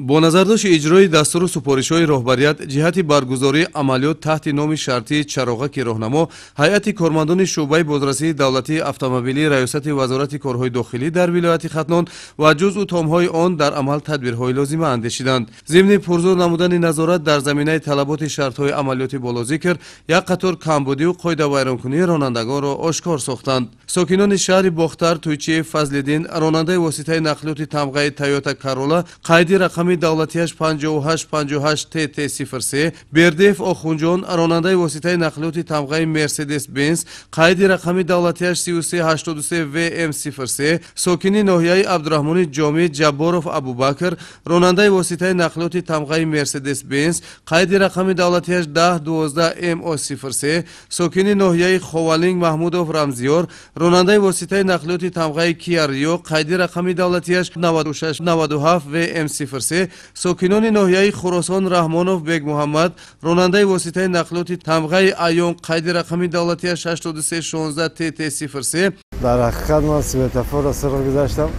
Бо назардошти иҷрои дастуру супоришҳои роҳбарият ҷиҳати баргузории амалиёт таҳти номи шартии «Чароғаки роҳнамо», ҳайати кормандони шӯъбаи бозрасии давлатии автомобилии Раёсати Вазорати корҳои дохилӣ дар вилояти Хатлон ва ҷузъу томҳои он дар амал тадбирҳои лозима андешиданд. Зимни пурзур намудани назорат дар заминаи талаботи шартҳои амалиёти болозикр, як қатор камбудиву қоидавайронкунии ронандагонро ошкор сохтанд. Сокинони шаҳри Бохтар Туйчиев Фазлиддин, ронандаи воситаи нақлиёти тамғаи Тойота Карола, қайди рақами давлатияш 5858 ТТ 03, Бердиев Охунҷон, ронандаи воситаи нақлиёти тамғаи Мерседес Бенз, қайди рақами давлатияш 3383 ВМ 03, сокини ноҳияи Абдураҳмони Ҷомӣ Ҷабборов Абубакр, ронандаи воситаи нақлиёти тамғаи Мерседес Бенз, қайди рақами давлатияш 1012 МО 03, сокини ноҳияи Ховалинг Маҳмудов Рамзиёр, ронандаи воситаи нақлиёти тамғаи Киа Рио, қайди рақами давлатияш 9697 ВМ 03, сокинони ноҳияи Хуросон Раҳмонов Бегмуҳаммад, ронандаи воситаи нақлиёти тамғаи Айон, қайди рақами давлатияш 8316 ТТ 03. Дар ҳақиқат ман светофорро сирқ гузаштам,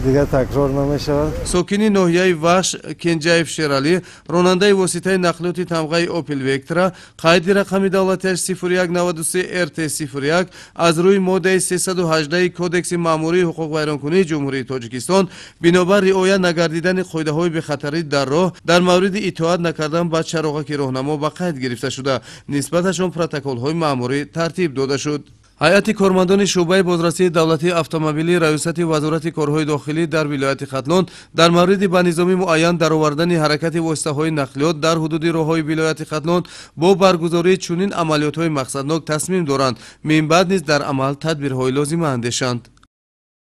дигар такрор намешавад. Сокини ноҳияи Вахш Кенҷаев Шералӣ, ронандаи воситаи нақлиёти тамғаи Опел Вектра, қайди рақами давлатияш 0193 РТ 01, аз рӯи моддаи 318 Кодекси маъмурии ҳуқуқвайронкунии Ҷумҳурии Тоҷикистон бинобар риоя нагардидани қоидаҳои бехатарӣ дар роҳ дар мавриди итоат накардан ба чароғаки роҳнамо ба қайд гирифта шуда, нисбаташон протоколҳои маъмурӣ тартиб дода шуд. Ҳайати кормандони шӯъбаи бозрасии давлатии автомобилии Раёсати Вазорати корҳои дохилӣ дар вилояти Хатлон дар мавриди ба низоми муайян даровардани ҳаракати воситаҳои нақлиёт дар ҳудуди роҳҳои вилояти Хатлон бо баргузории чунин амалиётҳои мақсаднок тасмим доранд, минбаъд низ дар амал тадбирҳои лозима андешанд.